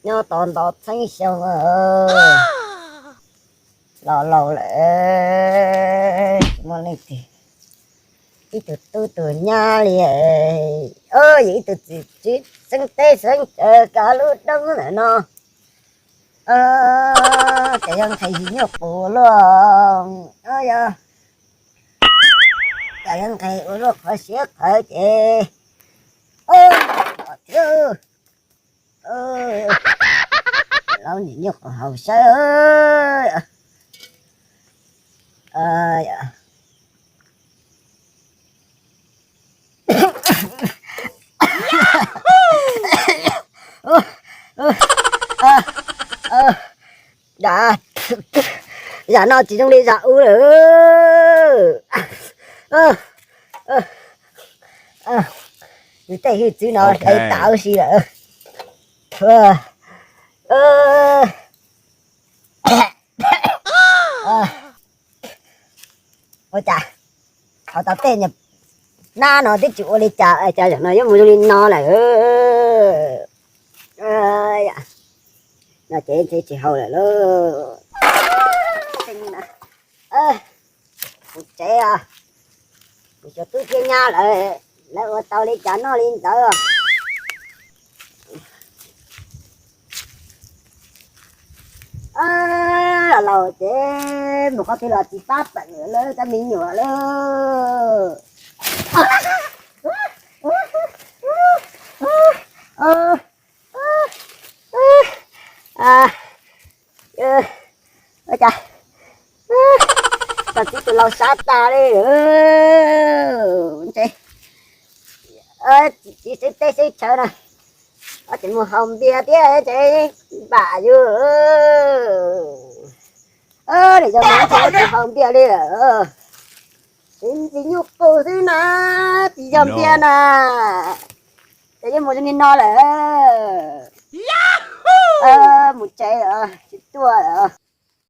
Nyob tau ntau txheeb xyoo los laus lawm, tsis muaj leej twg, ib tug tub tus nyab li, yog ib tug txiv tseeb teb xeeb chaw kav lub roob ntawm no. Ces yog nqhis zis nyuj qus luaj, yog, ces yog nqhis ua luaj qhov siab qhawv ces, thiab, laus nim nyuj qus haus sawb. Zam no tsis zoo li zam ub lawm. Tej hwj txwv no hle tas huv si lawm. Ua cas, qhov tau tej niag nab no twb tsis ua li cas, cas zaum no yuav mus zoo li no lawm. No ces ntshe tsis haus lawm lauj. Kuv tsev, kuv cov tub thiab nyab lawv, lawv ua tau li cas noj li ntawd. Laus ces mus qhov twg los tsis pab pem lawv cov me nyuam lawm. Ua cas, tau txiv tus laus sab tas li. Ntshe txiv xwb teb xwb chaw na, ces mus haus npias thiab ces npam yus. Nim no mus tsis haus npias li, txiv nyuj qus xwb na, tsis yog npias na, ces yeej mus zoo li no lawm. Mus tsev, tsis tuaj lawm.